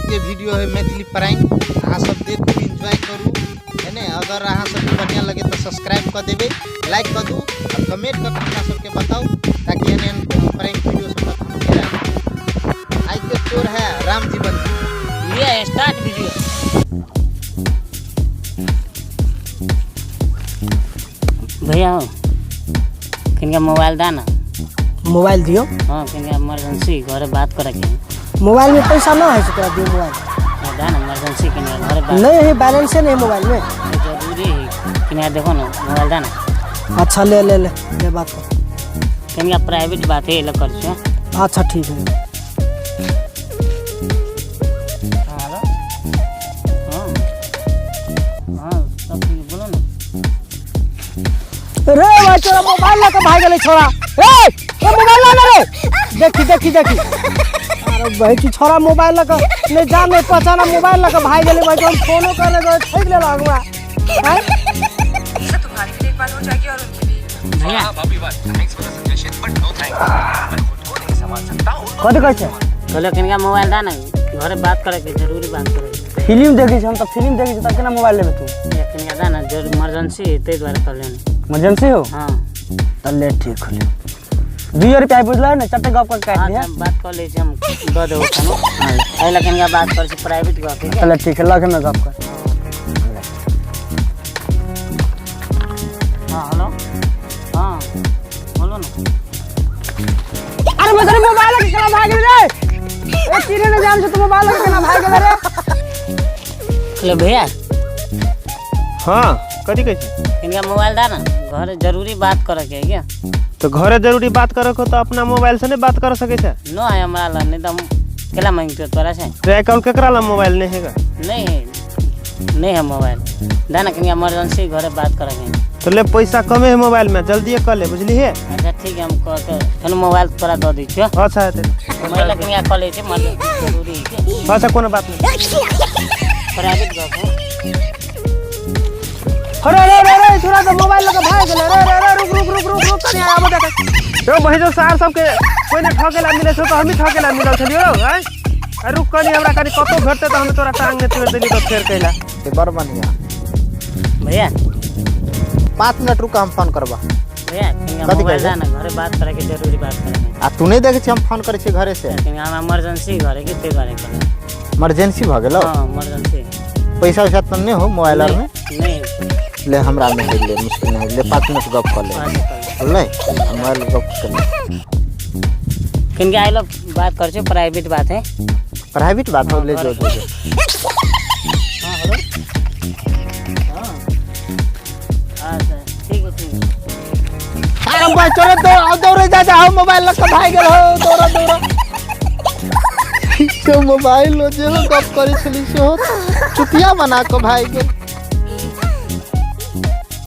के वीडियो है, मैथिली प्रैंक। अहाँ सब देखू, एंजॉय करू, है ने? अगर अहाँ सबके बढ़िया लगे तो सब्सक्राइब कर देबै, लाइक कर दू और कमेंट कर हमरा सबके बताओ, ताकि एहन एहन प्रैंक वीडियो सब तक हम फेर आबी। आइ के चोर है राम जीवन जी। ये स्टार्ट वीडियो। भैया हो, किनका मोबाइल दा ना। मोबाइल दियो। हाँ, किनका इमरजेंसी घरे बात करे के। मोबाइल में पैसा ना है तोरा दियो मोबाइल। हाँ, दा ना, इमरजेंसी किनका घरे बात। नहीं है, बैलेंस नहीं है मोबाइल में। जरूरी है, किनका देखो ना, मोबाइल दा ना। अच्छा ले ले ले ले बात कर। किनका प्राइवेट बात है, ये कर छो। अच्छा ठीक है। हाँ, हेलो। हाँ हाँ, सब ठीक है, बोलो ना। रे भाई तोरा मोबाइल लके भाग गेलै छोरा। रे ए मोबाइल ला ना रे, देखी देखी देखी। अरे भाई की छोरा मोबाइल लके नहीं जान नहीं पहचाना, मोबाइल लके भाग गेलै भाई। हम फोनो करे गए ठेक लेला हमरा। हैं? इससे तुम्हारी भी देखभाल हो जाएगी और उनकी भी। भैया कथी कहै छै? कहलो किनका मोबाइल दा ना, घरे बात करे के, जरूरी बात करे के। फिल्म देखै छी हम तऽ, फिल्म देखै छी तऽ केना मोबाइल लेबै तू? या किनका दा ना, जरूर इमरजेंसी है, ताहि दुआरे कहलियै ने। इमरजेंसी हो? हाँ। तऽ ले ठीक होले, 2 रुपया बुझल ने, चटे गप कर काटि हाँ, दिहे। हम बात कर लै छी, हम दऽ देबो कोनो। एहि लए किनका बात करै छी, प्राइवेट गप है। चल ठीक है, लग में गप कर। हाँ हेलो, हाँ बोलो ना। अरे बस मोबाइल लके केना भाग गेलै रे? ए चिन्हे नहीं जान छै तू, मोबाइल लके केना भाग गेलै रे? हेलो भैया। हाँ, कथी कहै छी? किनका मोबाइल दा ना, घरे जरूरी बात करे के है क्या? तो घरे जरूरी बात करे को तो अपना मोबाइल से नहीं बात कर सके छे? न है हमरा लग, नहीं तो हम केला मांगते तोरा से। रे आइ काल्हि केकरा लग मोबाइल नहीं हैगा? नहीं है, नहीं है मोबाइल। दा ना, किनका इमरजेंसी घरे बात करे के है। तो ले, पैसा कमे है मोबाइल में, जल्दी कर ले, बुझली है? अच्छा ठीक है, हम कह के फेन मोबाइल तोरा दऽ दै छियौ। अच्छा हेतै। मोबाइल किनका कऽ लै छी, इमरजेंसी जरूरी है कि। अच्छा, कोनो बात नहीं। प्राइवेट गप है। अरे रे रे रे छोरा तो मोबाइल लके भाग गेलै रे। रे रे रुक रुक रुक रुक रुक, कनी आबो देख। यौ बहिजो, सार सबके कोइ नहि ठकेला मिलै छौ तऽ हमही ठकेला मिलल छलियौ रौ। आँय, आ रुक कनी, हमरा कनी कतौ भेटतै तऽ हम तोरा टांग नहि तोड़ि देली तऽ फेर कैला। बड़ बढ़िया। भैया। 5 मिनट रुक, हम फोन करबा। भैया किनका कथी मोबाइल कहै दा ना, घरे बात करे के, जरूरी बात करे के। आ तू नहीं देखै छी हम फोन करै छी घरे से? किनका हमरा इमरजेंसी घरे के, ताहि दुआरे कहलियै। इमरजेंसी भऽ गेलौ? हाँ, इमरजेंसी। पैसा वैसा तऽ नहीं हो मोबाइल आर में? नहीं। ले, हमरा में है, ले, मुश्किल नहीं, ले 5 मिनट गप कर ले। अच्छा, कर ले। ले मोबाइल गप कर ले। किनका आइलो बात कर छो, प्राइवेट बात है। प्राइवेट बात हो, ले जो जो जो। हाँ हेलो, हाँ अच्छा ठीक है, ठीक है। अरे भाई चोरे दौड़ दौड़े जा जा, मोबाइल लग भाग गेल हो, दौड़ दौड़ के मोबाइल लो जे हो गप करै छली से हो चुतिया बना के भाग गेल।